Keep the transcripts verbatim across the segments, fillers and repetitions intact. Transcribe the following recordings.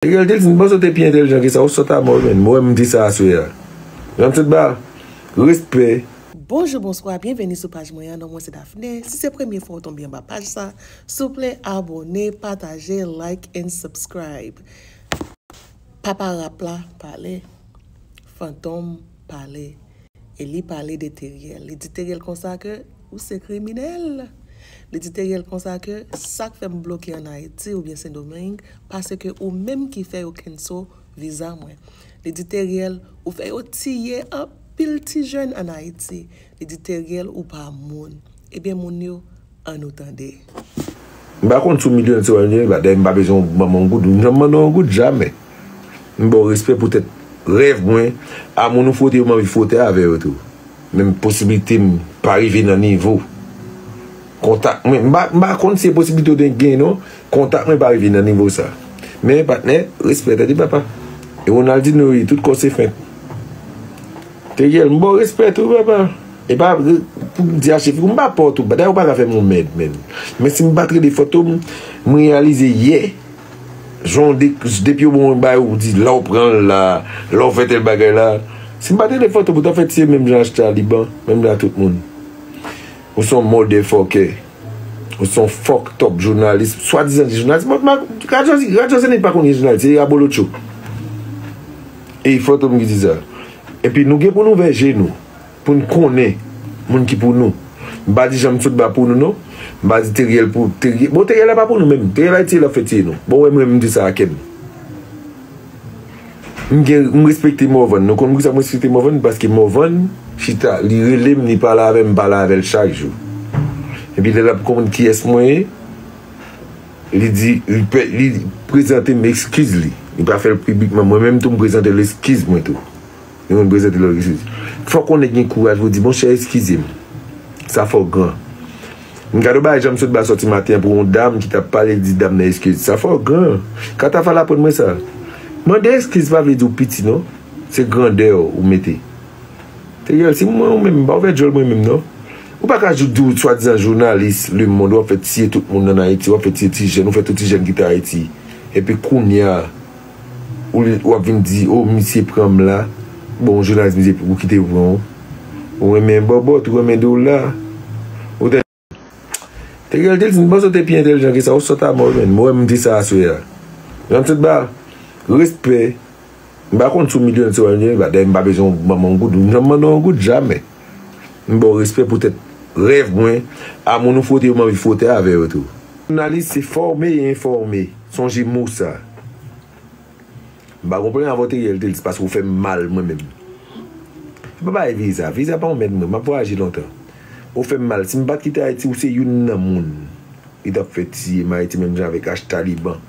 Teriel Telson, m panse w te pi entèlijan ke sa, ou sòt a mò, menn. Mwen, m di sa aswè a. Jan m sot ba, respè. Bonjou, bonswa, byenveni sou paj mwen an. Non mwen se Daphné. Si se premye fwa w tonbe anba paj sa, souple abòne, pataje, like and subscribe. Papa rap la pale, Fantom pale. E li pale de Teriel. Li di Teriel konsa ke ou se kriminèl. Li di Teriel konsa ke sa k fè m bloke ann Ayiti oubyen Sendomeng, paske ou menm ki fè yo cancel viza mwen. Li di Teriel, ou fè yo tiye anpil ti jèn ann Ayiti. Li di Teriel, ou pa moun. Ebyen moun yo, ann nou tande. M pa konn si w milyonè, si w pa milyonè, dayè m pa bezwen w ban m yon goud. M janm mande w yon goud, jamè. M ba w respè poutèt rèv mwen. A moun ou fwote yo, m anvi fwote avè yo tou. Menm posiblite m pa rive nan nivo. Kontak mwen, m pa, m pa konn si se posiblite w te gen non. Kontak mwen pa rive nan nivo sa. Men patnè, respè, tande papa. E Ronaldinho wi, tout kò se fent. Teriel, m ba w respè tou, papa. E pa pou m di achte figi w, m pa pa w tou. Dayè, ou pa ka fè m yon mèd, menn. Men si m pa t rele Fantom, m reyalize yè. Jan w de, depi yo bon bay ou di, la w pran l la, la w fè tèl bagay la. Si m pa t rele Fantom, ou t ap fè tiye menm jan achte Taliban, menm jan tout moun. Ou se yon motherfucker. Ou se yon fucked up jounalis. Swadizan di jounalis. Mwen, radyo, radyo Zenith pa konn gen jounalis. Se abolotcho. E Fantom ki di sa. Epi nou gen pou nou ouvè je nou. Pou n konnen moun ki pou nou. M pa di jan m sot ba pou nou non. M pa di Teriel pou Teriel. Bon, Teriel la pa pou nou menm. Teriel Ayiti l ap fè tiye nou. Bon, wè mwen m di sa a kè m. M gen, m respekte Morvan. Nou konn poukisa m respekte Morvan? Paske Morvan chita, li rele m, li pale avè m, m pale avè l chak jou. Epi lè l ap konprann kiyès mwen ye, li di, li, pe- li prezante m eskiz li. Li pa fè l piblikman. Mwen menm tou, m prezante l eskiz mwen tou. Li konn prezante lòt eskiz. Fòk yon nèg gen kouraj pou di, monchè, eskize m. Sa fè w gran. M gade yon bagay jan m sot ba sòti maten an pou yon dam ki t ap pale, li di dam nan eskize. Sa fè w gran. Katafal aprann mwen sa. Mande eskiz pa vle di w piti non. Se grandè w ou mete. Teriel, si mwen ou menm, m pa ouvè djòl mwen menm non. Ou pa ka jou- di w swadizan jounalis lemonn, w ap fè tiye tout moun ann Ayiti, w ap fè tiye ti jèn, ou fè tout ti jèn kite Ayiti. Epi kounye a, ou, w ap vin di, o, misye pran m la. Bon, jounalis misye, ou kite yo pran w. Ou renmen bòbòt, ou renmen dola. Ou te Teriel Telson, m panse w te pi entèlijan ke sa, ou sòt a mò, menn. Mwen, m di sa aswè a. Jan m sot ba, respè. M pa konn si w milyonè, si w pa milyonè, dayè m pa bezwen w ban m yon goud. M janm mande w yon goud, jamè. M ba w respè poutèt rèv mwen. A moun ou fwote yo, m anvi fwote avè yo tou. Jounalis se fòme e enfòme. Sonje mo sa. M pa gon pwoblèm avè w Teriel Telson paske w fè m mal mwen menm. Se pa bagay viza. Viza pa yon mèd mwen. M ap vwayaje lontan. Ou fè m mal. Si m pa t kite Ayiti, ou se youn nan moun ki t ap fè tiye m Ayiti menm jan avèk H Taliban.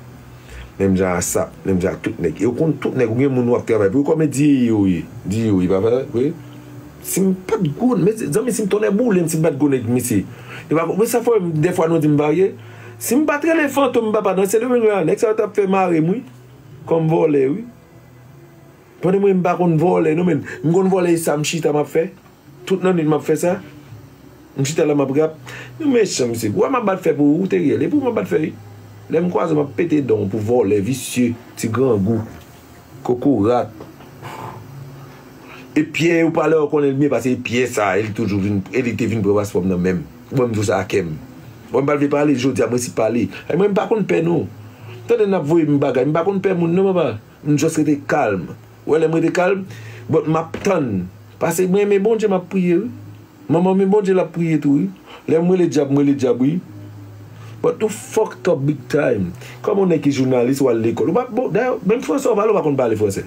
Menm jan Asap, menm jan ak tout nèg. E ou konn tout nèg, ou gen moun w ap travay pou yo. Kòman D A yo ye? D A yo ye, pa vre? Si m pa t gwo, men zanmi, si m tonnè boule m, si m pa t gwo nèg, mesye. Yo pa, men sa fè dèfwa nou di m varye. Si m pa t rele Fantom papa nan Sendomeng la, nèg sa yo t ap fè mare m wi. Kòm vòlè wi. Pandan mwen m pa konn vòlè non, men m konn vòlè e sa m chita m ap fè. Tout lannwit m ap fè sa. M chita la m ap rap. Nou mechan mesye. Ou wè m ap bat fè pou ou, Teriel. E pou m ap bat fè wi. Lè m kwaze w m ap pete dan w pou vòlè, visye, ti grangou, kokorat. E pyè ou pale ou konnen l byen pase e pyè sa, e l toujou vin, e li te vin pran paspò m nan men m. Ou wè m di w sa a kè m. Ou wè m pa t vle pale, jodi a mwen si pale. Ay mwen m pa konn pè non. Tande n ap voye m bagay, m pa konn pè moun non papa. M just rete kalm. Ou wè lè m rete kalm, but m ap tann. Paske mwen renmen Bondye, m ap priye wi. Manman m e Bondye l ap priye tou wi. Lè m rele dyab, m rele dyab wi. But nou fucked up big time. Kòm yon nèg ki jounalis, w al lekòl. Ou pa, bon, dayè, menm fransè w pale, ou pa konn pale fransè.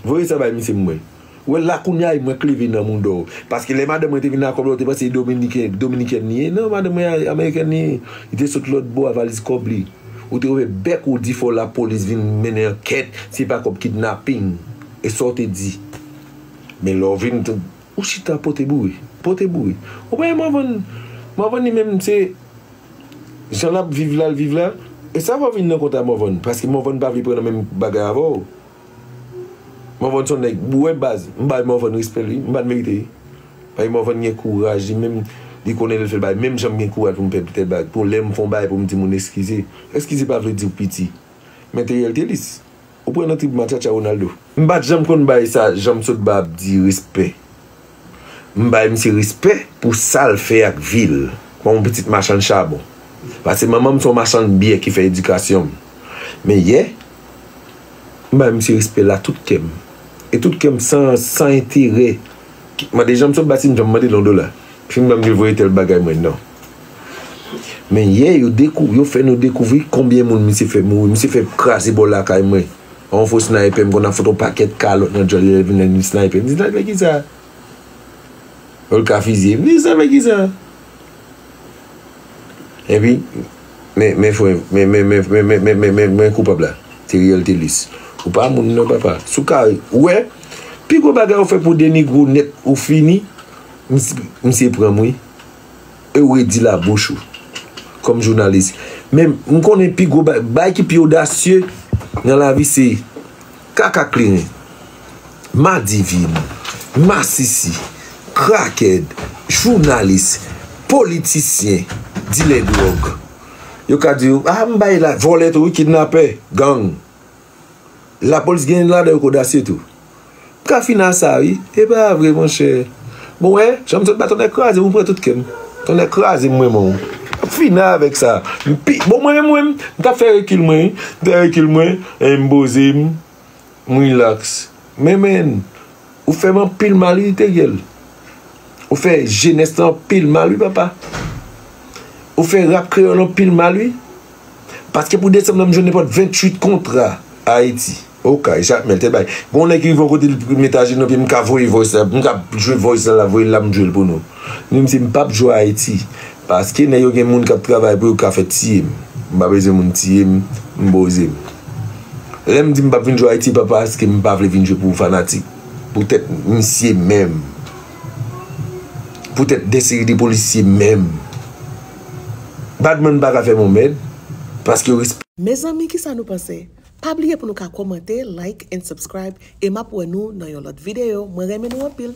Voye sa bay misye m wè. Ou wè la kounye a e mwen k leve nan mouda w. Paske lè madanm mwen te vin ak kòb la, ou te panse e dominiken, dominikèn li ye. Non, madanm mwen amerikèn li ye. Li te sot lòt bò a valiz kòb li. Ou te ouvè bèk ou di fò lapolis vin mennen ankèt, se pa kòb kidnaping. E sa w te di. Men lè w vin, ou chita pote boure. Pote boure. Ou pa wè Morvan, Morvan li menm se jan l ap viv la, l viv la. E sa fè w vin nan kont a Morvan. Paske Morvan pa vle pran nan menm bagay avè w. Morvan se yon nèg, ou wè baz, m bay Morvan respè l wi, m pa t merite wi. Paske Morvan gen kouraj, li menm, li konnen lè l fè l bagay, menm jan m gen kouraj pou m fè tèl bagay, pou lè m fè yon bagay pou m di moun eskize. Eskize pa vle di w piti. Men Teriel Telis, ou pran nan trip Matchatcha Ronaldo. M pa t janm konn bay sa, jan m sot ba ap di respè. M bay misye respè pou sa l fè ak vi l. Kòm yon pitit machann chabon. Paske manman m se yon machann byè ki fè edikasyon m. Men yè, m bay misye respè la tout kè m. E tout kè m san, san enterè. Mande jan m sot ba si m janm mande l yon dola. Si m janm di l voye tèl bagay mwen, non. Men yè, yo dekou-, yo fè nou dekouvri konbyen moun misye fè mouri. Misye fè kraze bò lakay mwen. Yon fo snaypè, m konn ap fout yon pakèt kalòt nan djòl li, lè l vin la, li snaypè. M di, snaypè kisa? Yo l ka fizye. M di, snaypè kisa? Epi, men, men frè, men, men koupab la. Teriel Telis. Ou pa moun non, papa. Si w ka, ou wè, pi gwo bagay ou fè pou denigre w nèt, ou fini, misye, misye pran m, wi. E w redi labouch ou. Kòm jounalis. Men, m konnen pi gwo ba-, bagay ki pi odasye nan lavi se kaka kleren, madivin, masisi, krakèd, jounalis, politisyen, dilè dwòg. Yo ka di w, a, m bay la, vòlè tou, wi, kidnapè, gang. Lapolis gen ladan yo k odasye tou. M ka fin a sa, wi. E pa vre, monchè. Bon, wè, jan m sot ba tonnè kraze m, ou pran tout kè m. Tonnè kraze m, mwen, mwen. M fin avèk sa. M pi, bon, mwen menm, mwen, m t ap fè rekil mwen, wi. M fè rekil mwen, e m poze m, m relax. Men, men, ou fè m anpil mal, wi, Teriel. Ou fè jenès lan anpil mal, wi, papa. Ou fè rap kreyòl anpil mal, wi. Paske pou desanm nan, m jwenn nenpòt venntuit kontra Ayiti. Okay, Jakmèl, tèt bay. Gon nèg ki rive yon kote, li mete ajenou nan pye m, m ka voye voice la, m ka jwe voice la, la, voye l la, m jwe l pou nou. M di, misye, m p ap jwe Ayiti. Paske nèg yo gen moun k ap travay pou yo ka fè tiye m. M pa bezwen moun tiye m, m poze m. Lè m di m p ap vin jwe Ayiti, pa paske m pa vle vin jwe pou fanatik. Poutèt misye menm. Poutèt de seri de polisye menm. Badman pa ka fè m yon mèd, paske yo resp- Mezanmi, kisa nou panse? Pa bliye pou nou ka kòmante, like and subscribe, e m ap wè nou nan yon lòt videyo. Mwen renmen nou anpil.